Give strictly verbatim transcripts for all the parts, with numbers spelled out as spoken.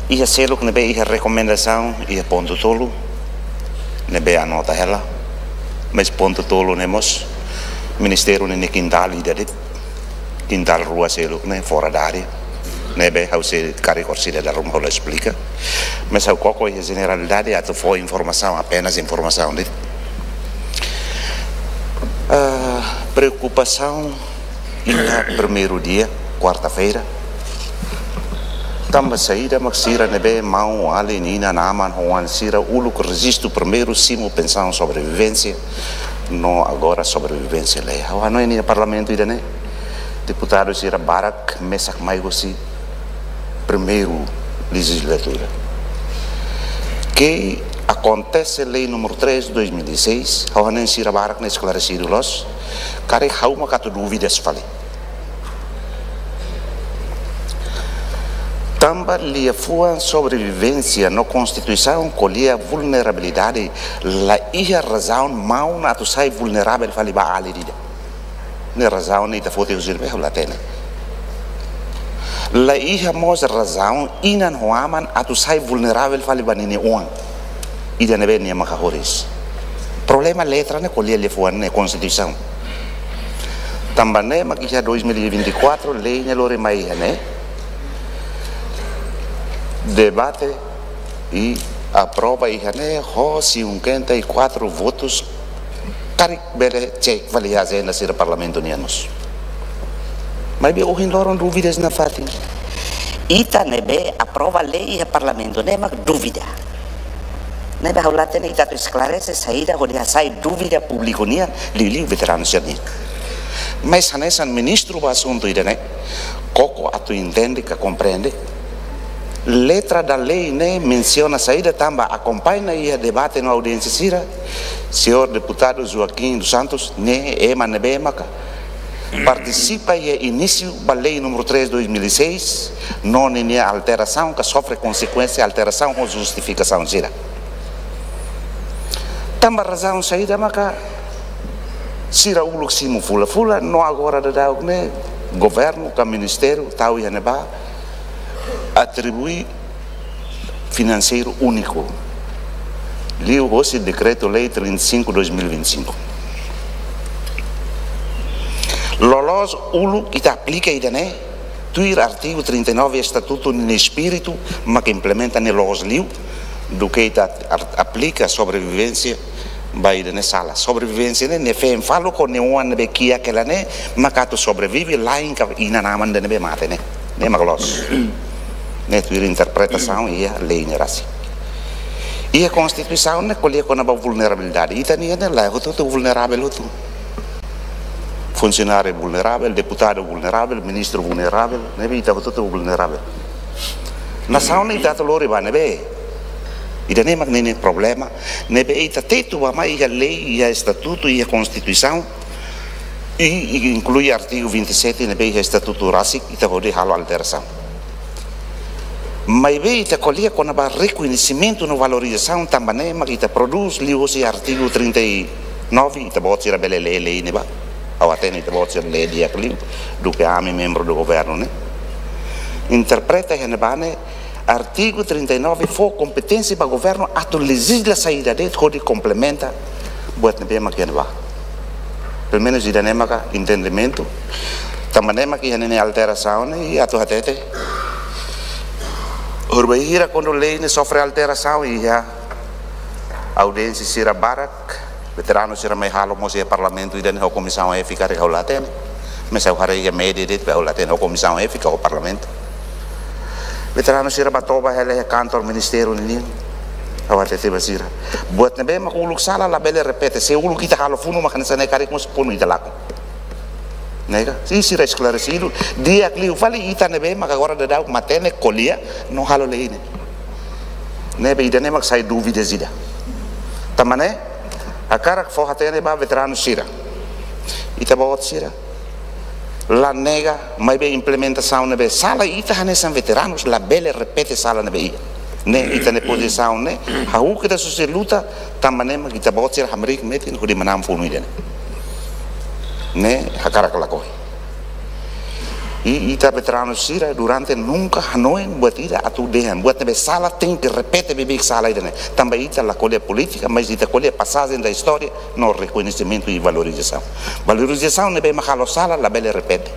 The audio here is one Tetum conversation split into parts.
Iha seluk ne'ebé iha rekomendasaun, iha pontu tolu ne'ebé anota hela. Mas pontu tolu ne'e mós ministériu ne'e nia kintál ida de'it, kintál rua seluk ne'e fora da área. Ne'ebé ha'u sei karik orsida dala ruma ha'u la esplika. Mas ha'u koko iha jeneralidade atu fó informasaun, apenas informasaun de'it. Ah, preokupasaun iha primeiru dia, kuarta-feira. Tanba saida mak sira ne'ebé maun, alin, inan, aman ho oan sira uluk rejistu primeiru, simu pensaun sobrevivénsia, no agora sobrevivénsia lei. Ha'u hanoin iha Parlamentu ida-ne'e, deputadu sira barak mesak mai husi primeiru lejizlatura. Ke akontese lei númeru três, dois mil e seis, ha'u hanoin sira barak ne'e esklaresidu loos, karik ha'u mak atu dúvidas fali. Tanba liafuan sobrevivénsia no Konstituisaun ko'alia vulnerabilidade, la iha razaun maun atu sai vulneravel fali ba alin ida. Ne'e razaun ne'e ita foti husi ne'ebé ha'u la hatene. La iha mós razaun inan ho aman atu sai vulneravel fali ba ninia oan ida ne'ebé nia mak hahoris. Problema letra ne'e ko'alia liafuan ne'e Konstituisaun. Tanba ne'e mak iha dois mil e vinte e quatro lei ne'e lori mai iha ne'e, debate i aprova iha ne'e ho cinquenta e quatro votus, karik bele cek fali iha ajenda sira Parlamentu nian mós. Maibé ohin loron dúvidas nafatin. Ita ne'ebé aprova lei iha Parlamentu ne'e mak dúvida. Ne'ebé ha'u la hatene ita atu esklarese saida hodi hasai dúvida públiku nian, liuliu veteranu sira-nian. Mas hanesan ministru ba asuntu ida-ne'e, koko atu entende ka komprende. Letra da lei ne'e mensiona saida, tanba akompaña iha debate no audiénsia sira, señór deputadu Joaquim dos Santos, ne'e ema ne'ebé maka partisipa iha inísiu ba lei númeru três dois mil e seis, no ninia alterasaun ka sofre konsekuénsia alterasaun ho justifikasaun sira. Tanba razaun saida maka sira uluk simu fulan-fulan, no agora daudaun ne'e governu ka ministériu tau iha ne'ebá atribui finanseiru úniku, liuhosi Dekretu-Lei trinta e cinco dois mil e vinte e cinco. Loloos uluk ita aplika ida-ne'e, tuir artigu trinta e nove Estatutu ninia espíritu, mak implementa ne'e loos liu, duké ita ar-, aplika sobrevivénsia ba ida-ne'e sala. Sobrevivénsia ne'e, ne'e feen faluk ho nia oan ne'ebé kiak hela ne'e, mak atu sobrevive, lain ka inan-aman ida ne'ebé mate ne'e. Ne'e mak loos. Ne'e tuir interpretasaun iha lei ne'e rasik. Iha Konstituisaun ne'e ko'alia kona-ba vulnerabilidade. Ita-nian ne'e la hotu-hotu vulneravel hotu. Funsionáriu vulneravel, deputadu vulneravel, ministru vulneravel, ne'ebé ita hotu-hotu vulneravel. Nasaun ne'e ita atu lori ba ne'ebé? Ida-ne'e mak ninia problema, ne'ebé ita tetu ba mai iha lei, iha estatutu, iha Konstituisaun, i, i inklui artigu vinte e sete ne'ebé iha estatutu rasik, ita hodi halo alterasaun. Maibé ita ko'alia kona-ba rekoñesimentu no valorizasaun, tanba ne'e mak ita prodús liuhosi artigu trinta e nove, ita-boot sira bele lee lei ne'ebá. Ha'u hatene ita-boot sira lee di'ak liu, duké ami membru do governu ne'e. Interpreta iha ne'ebá ne'e, artigu trinta e nove fó kompeténsia ba governu atu lejizla saida de'it hodi komplementa buat ne'ebé mak iha ne'ebá. Pelumenus ida-ne'e maka entendimentu. Tanba ne'e mak iha ninia alterasaun ne'e, i atu hatete, horibainhira kuandu lei ne'e sofre alterasaun, iha audiénsia sira barak, veteranu sira mai halo mós iha Parlamentu ida-ne'e ho Komisaun F, karik ha'u la hatene. Mas ha'u haree iha média de'it, ha'u la hatene ho Komisaun F ka ho Parlamentu. Veteranu sira bá toba hela iha kantor ministériu ninian. Ha'u hatete ba sira, buat ne'ebé mak uluk sala labele repete. Se uluk ita halo funu mak hanesan ne'e, karik mós funu ita lakon. Ne'e ka? Se sira esklaresidu di'ak liu fali, ita ne'ebé mak agora daudaun matenek ko'alia no halo lei ne'e. Ne'ebé ida-ne'e mak sai dúvida ida. Tanba ne'e, hakarak fó hatene ba veteranu sira, ita-boot sira la nega, maibé implementasaun ne'ebé sala, ita hanesan veteranus labele repete sala ne'ebé iha. Ne'e ita-nia pozisaun ne'e, ha'u ita sei luta, tanba ne'e mak ita-boot sira hamriik metin hodi manán funu ida-ne'e. Ne'e hakarak lakohi. I ita veteranu sira durante nunka hanoin buat ida atu dehan. Buat ne'ebé sala tenke repete beibeik sala ida-ne'e. Tanba ita la ko'alia polítika, mas ita ko'alia pasajen da istória no rekoñesimentu i valorizasaun. Valorizasaun ne'ebé mak halo sala labele repete.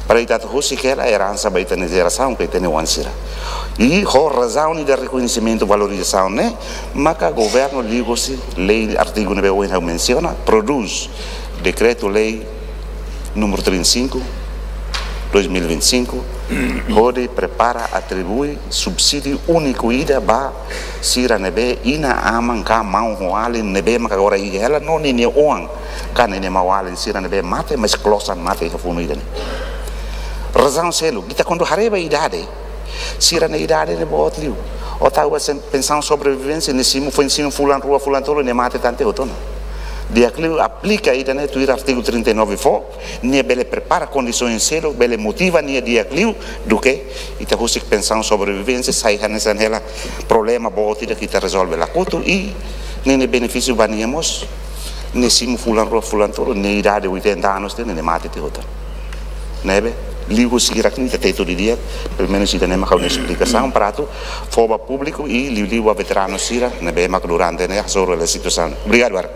Para ita atu husik hela eransa ba ita-nia jerasaun, ba ita-nia oan sira. I ho razaun ida rekoñesimentu valorizasaun ne'e, maka governu liuhosi lei artigu ne'ebé ohin ha'u mensiona, prodús dekretu-lei númeru trinta e cinco, dois mil e vinte e cinco, hodi prepara, atribui subsídiu úniku ida ba sira ne'ebé inan-aman ka maun ho alin ne'ebé maka agora iha hela no ninia oan ka ninia maun-alin sira ne'ebé mate, mas klosan mate iha funu ida-ne'e. Razaun seluk, ita kuandu haree ba idade, sira-nia idade ne'e boot liu. Ó tau ba sen-, pensaun sobrevivénsia, nia simu, foin simu fulan rua, fulan tolu, nia mate tan tiha hotu ona. Di'ak liu aplika ida-ne'e tuir artigu trinta e nove fó, nia bele prepara kondisaun seluk, bele motiva nia di'ak liu, duké ita husik pensaun sobrevivénsia, sai hanesan hela problema boot ida ke ita rezolve la kotu, i ninia benefísiu ba nia mós. Nia simu fulan rua, fulan tolu, nia idade oitenta anos tiha ona, nia mate tiha hotu ona. Ne'ebé, liuhosi hirak-ne'e ita tetu didi'ak, pelumenus ida-ne'e mak ha'u-nia esplikasaun para atu fó ba públiku i liuliu ba veteranu sira ne'ebé mak durante ne'e hasoru hela situasaun. Obrigadu barak.